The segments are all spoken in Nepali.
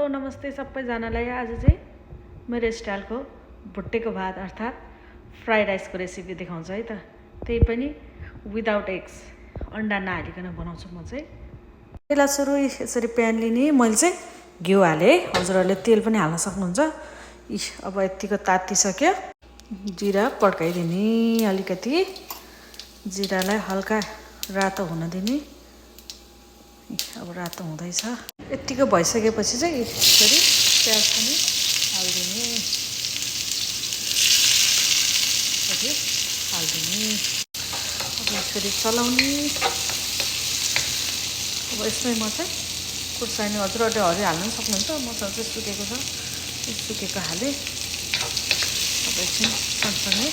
नमस्ते सबैजनालाई। आज चाहिँ मेरो स्टाइलको भुटेको भात अर्थात् फ्राइड राइसको रेसिपी देखाउँछु है त। त्यही पनि विदाउट एग्स, अन्डा नहालिकन बनाउँछु म चाहिँ। पहिला सुरु यसरी प्यान लिने, मैले चाहिँ घिउ हालेँ। हजुरहरूले तेल पनि हाल्न सक्नुहुन्छ। अब यतिको तातिसक्यो, जिरा पड्काइदिने। अलिकति जिरालाई हल्का रातो हुन दिने। अब रातो हुँदैछ। यतिको भइसकेपछि चाहिँ यसरी प्याज पनि हालिदिने। अब यसरी चलाउने। अब यसमै म चाहिँ खुर्सानी, हजुरहरूले हरियो हाल्न पनि सक्नुहुन्छ। मसँग चाहिँ सुकेको छ, सुकेको हालेँ। अब एकछिन सँगसँगै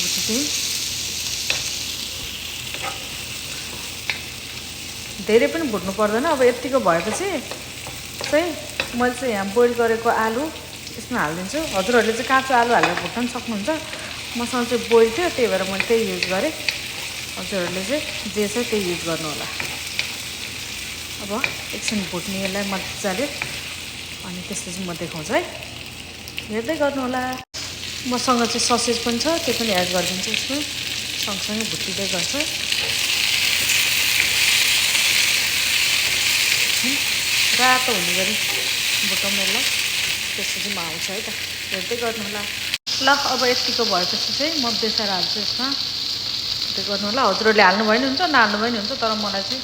भुटिदिउँ। धेरै पनि भुट्नु पर्दैन। अब यतिको भएपछि चाहिँ मैले चाहिँ यहाँ बोइल गरेको आलु यसमा हालिदिन्छु। हजुरहरूले चाहिँ काँचो आलु हालेर भुट्न पनि सक्नुहुन्छ। मसँग चाहिँ बोइल थियो, त्यही भएर मैले त्यही युज गरेँ। हजुरहरूले चाहिँ जे छ त्यही युज गर्नु होला। अब एकछिन भुट्ने यसलाई मजाले, अनि त्यसपछि म देखाउँछु है। हेर्दै गर्नु होला। मसँग चाहिँ ससेज पनि छ, त्यो पनि एड गरिदिन्छु यसमा। सँगसँगै भुटिँदै गर्छ। रातो हुने गरी भुटौँ यसलाई, त्यसपछि म आउँछु है त। हेर्दै गर्नु होला। ल अब यतिको भएपछि चाहिँ म बेसार हाल्छु यसमा। हेर्दै गर्नु होला। हजुरहरूले हाल्नु भयो नि हुन्छ, नहाल्नु भयो नि हुन्छ, तर मलाई चाहिँ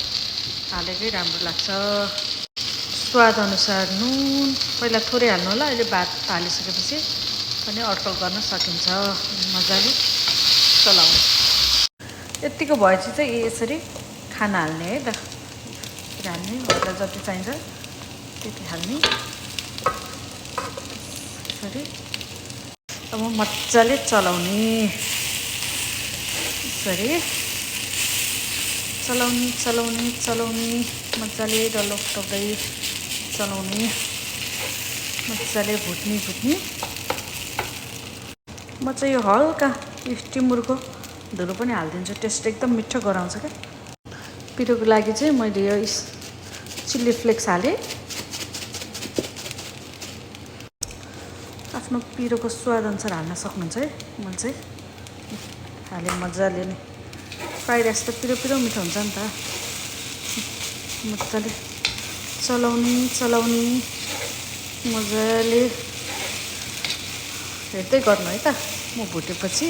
हालेकै राम्रो लाग्छ। स्वादअनुसार नुन पहिला थोरै हाल्नु होला। अहिले भात हालिसकेपछि पनि अड्कल गर्न सकिन्छ। मजाले चलाउनु। यतिको भएपछि चाहिँ यसरी खाना हाल्ने है त। हाल्ने, हजुरलाई जति चाहिन्छ त्यति हाल्ने। यसरी अब मजाले चलाउने। यसरी चलाउने चलाउने चलाउने, मजाले डल्लो फुटाउँदै चलाउने। मजाले भुट्ने भुट्ने। म चाहिँ यो हल्का टिमुरको धुलो पनि हालिदिन्छु। टेस्ट एकदम मिठो गराउँछ क्या। पिरोको लागि चाहिँ मैले यो चिल्ली फ्लेक्स हालेँ। आफ्नो पिरोको स्वादअनुसार हाल्न सक्नुहुन्छ है। मैले चाहिँ हालेँ मजाले नै। फ्राइड राइस त पिरो पिरो मिठो हुन्छ नि त। मजाले चलाउने चलाउने, मजाले हेर्दै गर्नु है त। म भुटेपछि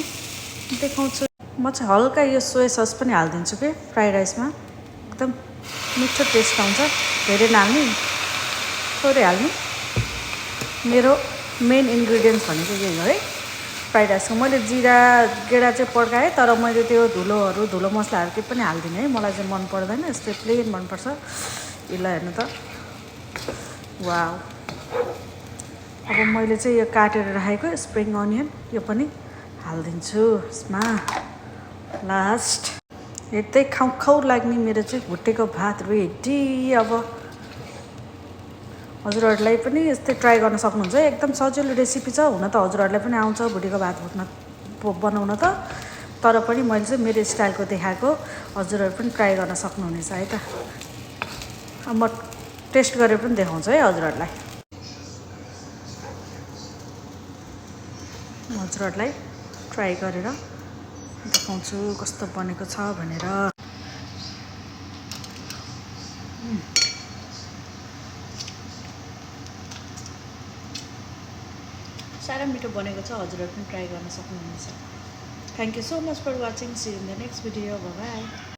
देखाउँछु। म चाहिँ हल्का यो सोया सस पनि हालिदिन्छु कि फ्राइड राइसमा। एकदम मिठो टेस्ट आउँछ। धेरै नहाल्ने, थोरै हाल्ने। मेरो मेन इन्ग्रिडियन्ट्स भनेको यही हो है फ्राइड राइसको। मैले जिरा गेडा चाहिँ पड्काएँ, तर मैले त्यो धुलो मसलाहरू केही पनि हाल्दिनँ है। मलाई चाहिँ मन पर्दैन, यस्तै प्लेन मनपर्छ। यसलाई हेर्नु त, वाउ। अब मैले चाहिँ यो काटेर राखेको स्प्रिङ अनियन यो पनि हालिदिन्छु यसमा लास्ट। हेर्दै खाउ खाउ लाग्ने मेरो चाहिँ भुटेको भात रेडी। अब हजुरहरूलाई पनि यस्तै ट्राई गर्न सक्नुहुन्छ। एकदम सजिलो रेसिपी छ। हुन त हजुरहरूलाई पनि आउँछ भुटेको भात बनाउन त, तर पनि मैले चाहिँ मेरो स्टाइलको देखाएको। हजुरहरू पनि ट्राई गर्न सक्नुहुनेछ है त। अब म टेस्ट गरेर पनि देखाउँछु है हजुरहरूलाई। हजुरहरूलाई ट्राई गरेर देखाउँछु कस्तो बनेको छ भनेर। साह्रै मिठो बनेको छ। हजुरहरू पनि ट्राई गर्न सक्नुहुनेछ। Thank you so much for watching. See you in the next video. Bye by.